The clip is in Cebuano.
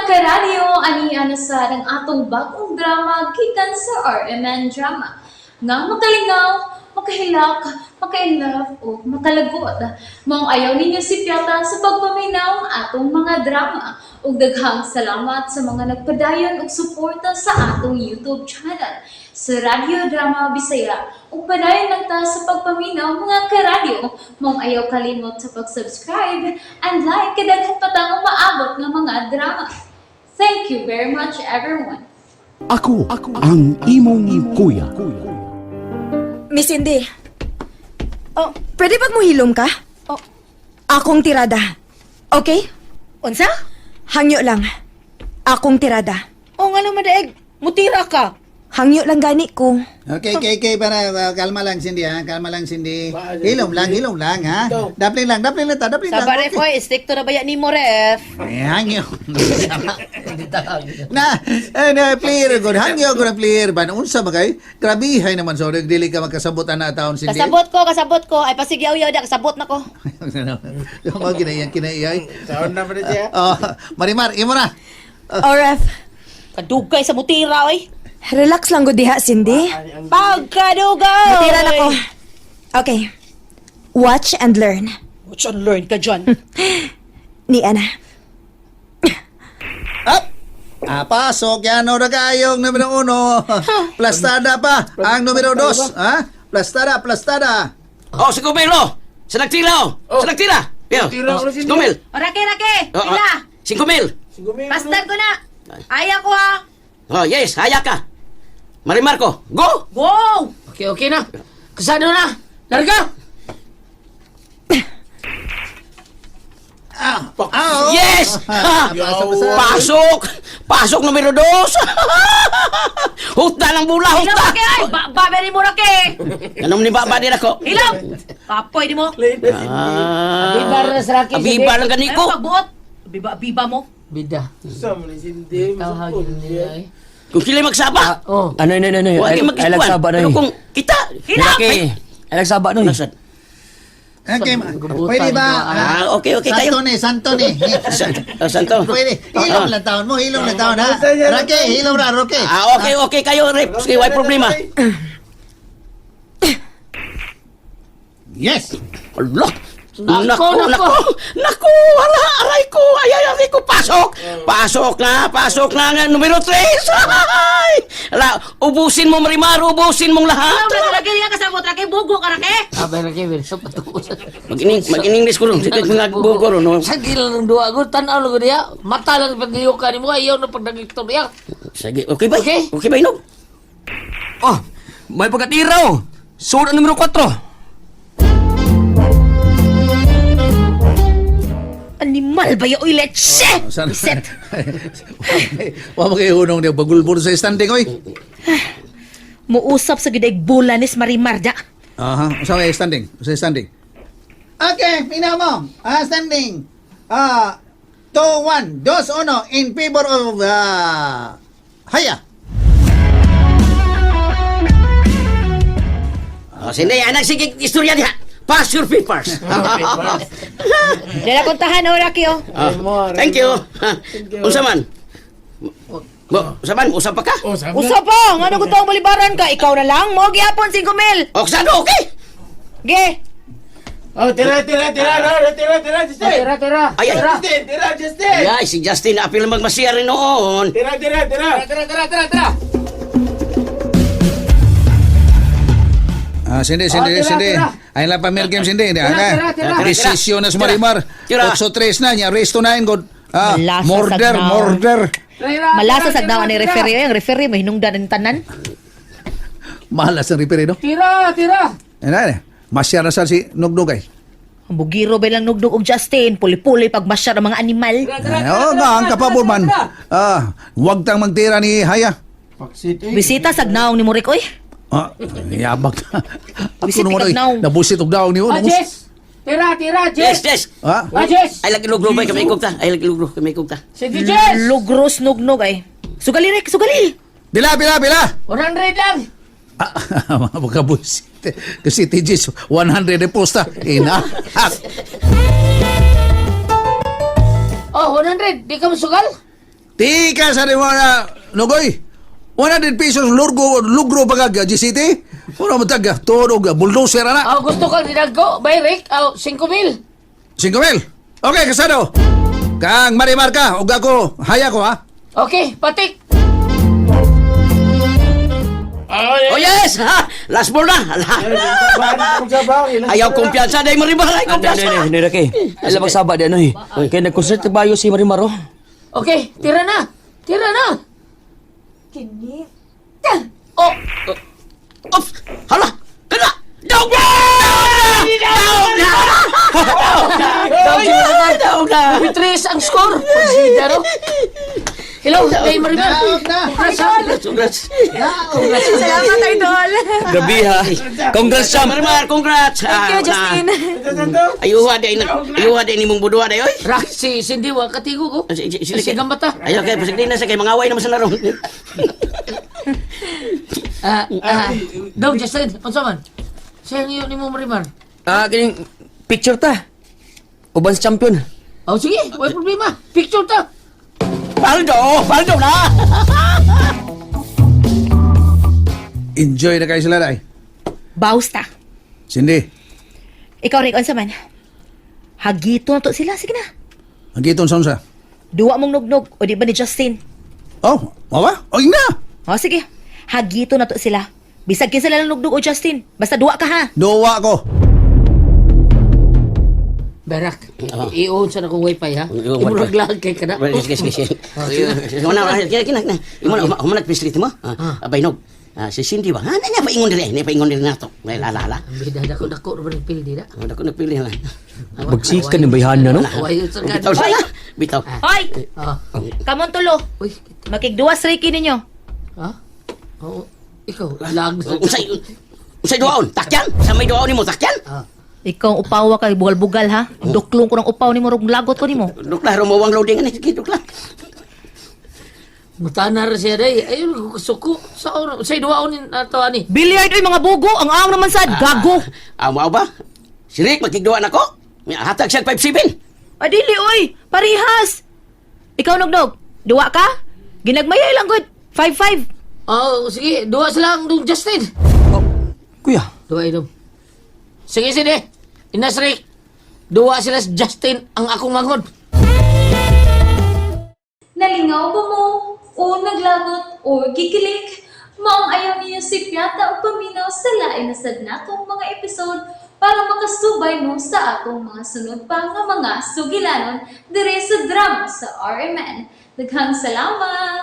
Karadyo, ani na sa ang atong bagong drama gikan sa RMN Drama. Nga makalingaw, makahilak, maka-inlove o makalagot. Maong ayaw ninyo sipyata sa pagpaminaw ang atong mga drama. Ug daghang salamat sa mga nagpadayon og suporta sa atong YouTube channel sa Radyo Drama Bisaya. Ug padayon lang ta sa pagpaminaw, mga karadyo. Maong ayaw kalimot sa pag-subscribe and like kay daghan pa tang umaabot nga mga drama. Thank you very much, everyone. Ako ang imong kuya. Miss Cindy. Oh, pwede bag mohilom ka? Oh. Akong tirada. Okay? Unsa? Hangyo lang. Akong tirada. O nga naman daig, mutira ka. Hangyo lang gani ko. Okay, para kalma lang, Cindy, ha? Kalma lang, Cindy. Hilom lang, ha? Daplin lang ta, daplin lang. Sa ref, oy, stricto na ba yan ni mo, ref? Eh, hangyo. Na, eh, na, player, good. Hangyo, good ang player. Ba, unsa ba kay? Grabihay naman, sorry. Dili ka magkasabot na taon, Cindy. Kasabot ko, kasabot ko. Ay, pasigyaw-yaw da, kasabot na ko. Yung mga kinaiyan, kinaiyay. Taon na pa na siya. Oh, Marimar, imo na. Oh, ref. Kadugay sa mutira, oy. Relax lang gud diha, Cindy. Pagkadugay! Matira na ko. Okay. Watch and learn. Watch and learn ka dyan. Ni Ana. Up! Ah, pasok. Yan, ora kayong numero 1. Plastada pa. Ang numero 2. Ha? Plastada, plastada. Oh, si Gumel, oh! Sa nagtila, oh! Sa nagtila! Yo, Tira oh, ko na si si Gumel! O, rake, rake! Oh, oh, Pila! Si Gumel! Pasdan ko na! Ayaw ko, ha! Oh, yes, haya ka! Marimarco, go! Go! Okay, okay na. Kasano na? Larga! Ah, oh. Yes! Ha! Pasa, pasa. Pasok! Pasok numero 2! Hutda ng bula, Hilom, hutda! rake, ay! Ba, ba, mo, rake! Anong ni baba din ako? Hilom! Kapoy di mo! Ah, Abibar na sa raki, sige. Abibar lang gani Ano ko. pagbuot? Biba, biba mo. Bida. Sa mo ni Cindy. Tawag masukol yun siya. nila eh. Kung sila magsaba, Oh. Ano, ano, ano, ano. huwag Ay, kayo ay, mag-iskuan. lagsaba na Pero eh. kung kita, Hilom! Laki. Ay, lagsaba na eh. Nasad? Okay, Gubutan pwede ba? ko, ah. Ah, okay, okay kayo. Santo ni, santo ni. Santo. Pwede. Hilom lang taon mo, hilom lang taon, ha? Roque, hilom ra, Roque. Ah, okay, okay kayo, rep. Sige, why problema? Yes. Allah! Nako, Nako, nako. nako, nako, ala, aray ko, ay, ay, aray ko, pasok! Pasok na nga, numero 3! Ay! Ala, ubusin mo, Marimar, ubusin mong lahat! Hilom na rake, nga kasabot, rake, bugo ka, rake! Abay rake, berso patuos. Mag-in-English ko ron, sige, mga bugo ron, no? Sa gila ng duwa ko, tanaw lang ko niya. Mata lang pagdiyuka ni mo, ayaw na pagdagikto niya. Sige, okay ba? Okay. Okay ba, Inog? Oh, may pagkatira oh. Suot ang numero 4. Animal ba yung oy, leche? Sana. Iset! Wa mo kayo hunong niya bagulbol sa standing oy. Muusap sa gidaig bula ni Marimar da. Aha, usa may standing, usa standing. Okay, minaw mo. Ah, standing. Ah, 2-1, 2-1 in favor of Haya. Oh, sindi, anak, sige, istorya diha. Pass your papers. Dala kontahan o, rake, oh. Ah, thank you. Unsa man? Bo, unsa man? Usap pa ka? Oh, sabi na. Usa pa, nga nung gutong balibaran ka, ikaw na lang, mo gyapon 5 mil. O, saan? Okay. Ge, Oh, tira, tira, tira, tira, tira, tira, Justin. Tira, tira. Ay, ay. Justin, tira, Justin. Ay, si Justin, apil magmasiya rin noon. Tira, tira, tira. Tira, tira, tira, tira. Ah, sindi, sindi, Oh, tira, sindi. tira. Ay lang pa game sindi. Tira, tira, tira. Desisyon na sa Marimar. Tira. 8-3 na, niya arresto na yun, god. Ah, Malasa murder, sa gnaw. murder. Tira, malasa tira, sa daw tira, ni tira. referee, ang referee may hinungdan ang tanan. Malas ang referee, no? Tira, tira. Ano, ano? Masyar na sa si Nugdugay. Ang bugiro ba lang nugdog og Justin, puli-puli pag masyar ang mga animal. Tira, tira, Eh, Oo tira, nga, ang tira, kapabor tira, man. tira. Ah, wag tang magtira ni Haya. Paksit, eh. Bisita sa gnaong ni Murik oy. Ah, yabag na. Ako Bisit naman ay, ikagnaw. nabusit og daw ni Ah, Jess. Tira, tira, Yes, Jess. yes. Ah, Ah, Jess. Ay, lagi lugro ba? Kami ikog ta. Ay, lagi lugro. Kami ikog ta. Sige, Jess. Lugros nugnog ay. Sugali rek, sugali. Bila, bila, bila. 100 lang. Ah, mga pagkabusit. Kasi TGs, 100 e posta. Ina. Oh, 100. Di ka masugal? Tika sa nimo na Nogoy. 100 pesos lurgo lugro pa kag GCT. Una mo tag tunog bulldozer ana. Aw, gusto kang dinagko, bay Rick, aw 5,000. 5,000. Okay, kasado. Kang Marimar ka, ug ako, haya ko ha. Okay, patik. Oh yes! Ha! Last ball na! Ala. Ayaw kumpiyansa, dahil Marimar, ay kumpiyansa! Hindi, hindi, hindi. Alam magsaba di ano eh. Kaya nag-concert na bayo si Marimar oh. Okay, tira na. Tira na. Kini. Oh, Ops! Hala! Kana! Daog na! Daog na! daw si Marimar. Daog na! Tres ang score. Considero. Hello, day Marimar. Daog na. Congrats, ha? Congrats! Salamat, Idol. Gabi ha. Congrats, champ. Marimar, congrats! Thank you, Justin. Ayuha di na, ayuha di nimong buduha di oy. Rak si Cindy wa katigo ko. Si Gambata. Ayaw kay pasig na sa kay mga away naman sa laro. Ah, ah, daw Justin, unsa man? Siya ang iyo nimo Marimar. Ah, kining picture ta. Uban sa champion. Oh, sige, wala problema. Picture ta. Paldo, paldo na. Enjoy na kayo sila dai. Bausta. Cindy, Ikaw, Rick, unsa man? Hagito na to sila. Sige na. ang giton sa unsa. Duwa mong nugnog. O di ba ni Justin? Oh, mawa? O na. O sige. Hagito na to sila. Bisag kinsa lang nugnog o Justin. Basta duwa ka ha. Duwa ko. Berak, i-on sa akong wifi ha. I-on Imurag wifi. lang kay kana. Sige, sige, sige. Una, kina, kina, kina. Imo na, humanag pislit mo. Ah, Baynog. Ah, si Cindy ba? Ah, na paingon diri, na paingon diri nato. May lala la. Ang bida dako dako ra ba ng pildi na. Ako nagpili lang. Bagsikan ng bayhana no. Way sa Bitaw sila. Bitaw. Hoy! Ah. Kamon tulo. Uy, Makigduwa sa Ricky ninyo. ha? Oo, ikaw lag. Unsay unsay duwaon? Takyan? Sa may duwaon nimo takyan? Ikaw ang upawa kay bugal-bugal ha. Duklong ko ng upaw nimo rug lagot ko nimo. Dukla rumawang loading ani sige dukla. Mutana ra siya day. Ayun suko sa oro. Say duwaon ni ato ani. Billiard oy mga bugo, ang aam naman sad gago. Ah, mao ba? Si Rick makigduwa nako. Hatag siya 57. Adili oy, parihas. Ikaw nugnog, duwa ka? Ginagmayay lang gud. 5-5. Oh, sige, duwa sila ang dong Justin. Kuya. Duwa inom. Sige, sige. Inas Rick. Duwa sila si Justin ang akong manghod. Nalingaw ba mo? O naglagot o gikilig? Maong ayaw niyo si Piata o paminaw sa lain na sad natong mga episode para makasubay mo sa atong mga sunod pa nga mga sugilanon dire sa drama sa RMN. Daghang salamat!